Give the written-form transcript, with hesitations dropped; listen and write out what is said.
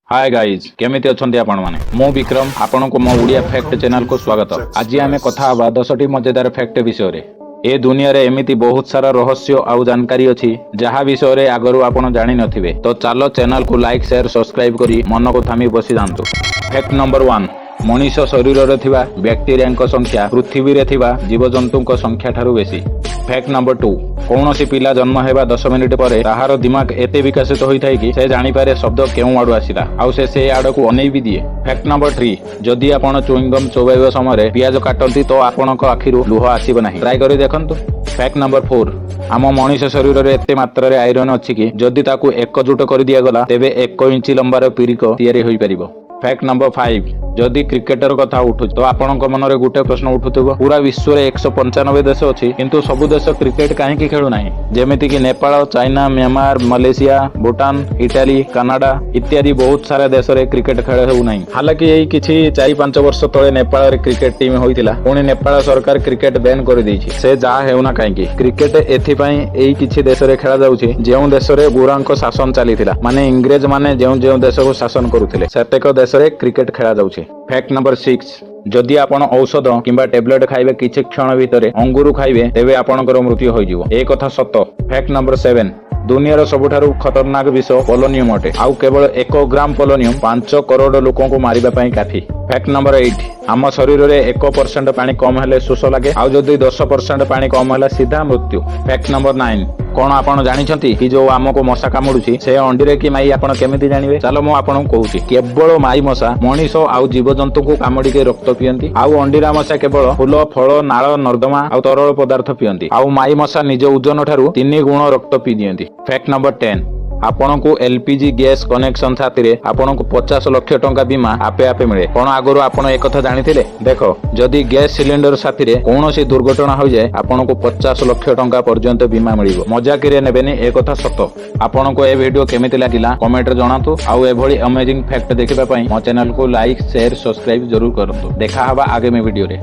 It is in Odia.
ହାଏ ଗାଇଜ୍, କେମିତି ଅଛନ୍ତି ଆପଣମାନେ? ମୁଁ ବିକ୍ରମ, ଆପଣଙ୍କୁ ମୋ ଓଡ଼ିଆ ଫ୍ୟାକ୍ଟ ଚ୍ୟାନେଲକୁ ସ୍ୱାଗତ। ଆଜି ଆମେ କଥା ହେବା 10ଟି ମଜେଦାର ଫ୍ୟାକ୍ଟ ବିଷୟରେ। ଏ ଦୁନିଆରେ ଏମିତି ବହୁତ ସାରା ରହସ୍ୟ ଆଉ ଜାନକାରୀ ଅଛି, ଯାହା ବିଷୟରେ ଆଗରୁ ଆପଣ ଜାଣିନଥିବେ। ତ ଚାଲ, ଚ୍ୟାନେଲକୁ ଲାଇକ୍, ସେୟାର, ସବସ୍କ୍ରାଇବ କରି ମନକୁ ଥାମି ବସିଯାଆନ୍ତୁ। ଫ୍ୟାକ୍ଟ ନମ୍ବର 1: ମଣିଷ ଶରୀରରେ ଥିବା ବ୍ୟାକ୍ଟେରିଆଙ୍କ ସଂଖ୍ୟା ପୃଥିବୀରେ ଥିବା ଜୀବଜନ୍ତୁଙ୍କ ସଂଖ୍ୟା ଠାରୁ ବେଶୀ। ଫ୍ୟାକ୍ଟ ନମ୍ବର 2: କୌଣସି ପିଲା ଜନ୍ମ ହେବା 10 ମିନିଟ ପରେ ତାହାର ଦିମାଗ ଏତେ ବିକଶିତ ହୋଇଥାଏ କି ସେ ଜାଣିପାରେ ଶବ୍ଦ କେଉଁ ଆଡୁ ଆସିଲା, ଆଉ ସେ ସେ ଆଡକୁ ଅନେଇ ବି ଦିଏ। ଫ୍ୟାକ୍ଟ ନମ୍ବର 3: ଯଦି ଆପଣ ଚୁଇଙ୍ଗମ୍ ଚୋବାଇବା ସମୟରେ ପିଆଜ କାଟନ୍ତି, ତ ଆପଣଙ୍କ ଆଖିରୁ ଲୁହ ଆସିବ ନାହିଁ। ଟ୍ରାଏ କରି ଦେଖନ୍ତୁ। ଫ୍ୟାକ୍ଟ ନମ୍ବର 4: ଆମ ମଣିଷ ଶରୀରରେ ଏତେ ମାତ୍ରାରେ ଆଇରନ୍ ଅଛି କି ଯଦି ତାକୁ ଏକଜୁଟ କରିଦିଆଗଲା, ତେବେ 1 ଇଞ୍ଚ ଲମ୍ବାର ପିରିକ ତିଆରି ହୋଇପାରିବ। ଫ୍ୟାକ୍ଟ ନମ୍ବର 5: ଯଦି କ୍ରିକେଟର କଥା ଉଠୁଛି, ତ ଆପଣଙ୍କ ମନରେ ଗୋଟେ ପ୍ରଶ୍ନ ଉଠୁଥିବ, ପୁରା ବିଶ୍ୱରେ 195 ଦେଶ ଅଛି, କିନ୍ତୁ ସବୁ ଦେଶ କ୍ରିକେଟ କାହିଁକି ଖେଳୁନାହିଁ? ଯେମିତିକି Nepal, China, Myanmar, Malaysia, Bhutan, Italy, Canada ଇତ୍ୟାଦି ବହୁତ ସାରା ଦେଶରେ କ୍ରିକେଟ ଖେଳ ହେଉନାହିଁ। ହାଲାକି ଏଇ କିଛି 4-5 ବର୍ଷ ତଳେ ନେପାଳରେ କ୍ରିକେଟ ଟିମ୍ ହୋଇଥିଲା। ପୁଣି ନେପାଳ ସରକାର କ୍ରିକେଟ ବ୍ୟାନ୍ କରିଦେଇଛି। ସେ ଯାହା ହେଉନା କାହିଁକି, କ୍ରିକେଟ ଏଥିପାଇଁ ଏଇ କିଛି ଦେଶରେ ଖେଳାଯାଉଛି, ଯେଉଁ ଦେଶରେ ଗୋରାଙ୍କ ଶାସନ ଚାଲିଥିଲା, ମାନେ ଇଂରେଜ ମାନେ ଯେଉଁ ଯେଉଁ ଦେଶକୁ ଶାସନ କରୁଥିଲେ, ସେତେକ ଦେଶରେ କ୍ରିକେଟ ଖେଳାଯାଉଛି। ଫ୍ୟାକ୍ଟ ନମ୍ବର 6: ଯଦି ଆପଣ ଔଷଧ କିମ୍ବା ଟ୍ୟାବଲେଟ ଖାଇବା କିଛି କ୍ଷଣ ଭିତରେ ଅଙ୍ଗୁରୁ ଖାଇବେ, ତେବେ ଆପଣଙ୍କର ମୃତ୍ୟୁ ହୋଇଯିବ। ଏ କଥା ସତ। ଫ୍ୟାକ୍ଟ ନମ୍ବର 7: ଦୁନିଆର ସବୁଠାରୁ ଖତରନାକ ବିଷ ପଲୋନିୟମ ଅଟେ, ଆଉ କେବଳ 1 ଗ୍ରାମ ପଲୋନିୟମ 5 କରୋଡ଼ ଲୋକଙ୍କୁ ମାରିବା ପାଇଁ କାଫି। ଫ୍ୟାକ୍ଟ ନମ୍ବର 8: ଆମ ଶରୀରରେ 1% ପାଣି କମ ହେଲେ ଶୋଷ ଲାଗେ, ଆଉ ଯଦି 10% ପାଣି କମ ହେଲା, ସିଧା ମୃତ୍ୟୁ। ଫ୍ୟାକ୍ଟ ନମ୍ବର 9: କଣ ଆପଣ ଜାଣିଛନ୍ତି କି ଯୋଉ ଆମକୁ ମଶା କାମୁଡୁଛି, ସେ ଅଣ୍ଡିରେ କି ମାଇ, ଆପଣ କେମିତି ଜାଣିବେ? ଚାଲ, ମୁଁ ଆପଣଙ୍କୁ କହୁଛି। କେବଳ ମାଇ ମଶା ମଣିଷ ଆଉ ଜୀବଜନ୍ତୁଙ୍କୁ କାମୁଡିକି ରକ୍ତ ପିଅନ୍ତି, ଆଉ ଅଣ୍ଡିରା ମଶା କେବଳ ଫୁଲ, ଫଳ, ନାଳ ନର୍ଦ୍ଦମା ଆଉ ତରଳ ପଦାର୍ଥ ପିଅନ୍ତି, ଆଉ ମାଇ ମଶା ନିଜ ଓଜନ ଠାରୁ 3 ଗୁଣ ରକ୍ତ ପିଇ ଦିଅନ୍ତି। ଫ୍ୟାକ୍ଟ ନମ୍ବର 10: ଆପଣଙ୍କୁ ଏଲପିଜି ଗ୍ୟାସ କନେକ୍ସନ ସାଥିରେ ଆପଣଙ୍କୁ 50 ଲକ୍ଷ ଟଙ୍କା ବୀମା ଆପେ ଆପେ ମିଳେ। କଣ ଆଗରୁ ଆପଣ ଏକଥା ଜାଣିଥିଲେ? ଦେଖ, ଯଦି ଗ୍ୟାସ ସିଲିଣ୍ଡର ସାଥିରେ କୌଣସି ଦୁର୍ଘଟଣା ହୋଇଯାଏ, ଆପଣଙ୍କୁ 50 ଲକ୍ଷ ଟଙ୍କା ପର୍ଯ୍ୟନ୍ତ ବୀମା ମିଳିବ। ମଜାକିରେ ନେବେନି, ଏ କଥା ସତ। ଆପଣଙ୍କୁ ଏ ଭିଡିଓ କେମିତି ଲାଗିଲା, କମେଣ୍ଟରେ ଜଣାନ୍ତୁ। ଆଉ ଏଭଳି ଅମେଜିଂ ଫ୍ୟାକ୍ଟ ଦେଖିବା ପାଇଁ ମୋ ଚ୍ୟାନେଲକୁ ଲାଇକ୍, ସେୟାର, ସବସ୍କ୍ରାଇବ ଜରୁର କରନ୍ତୁ। ଦେଖା ହବା ଆଗାମୀ ଭିଡିଓରେ।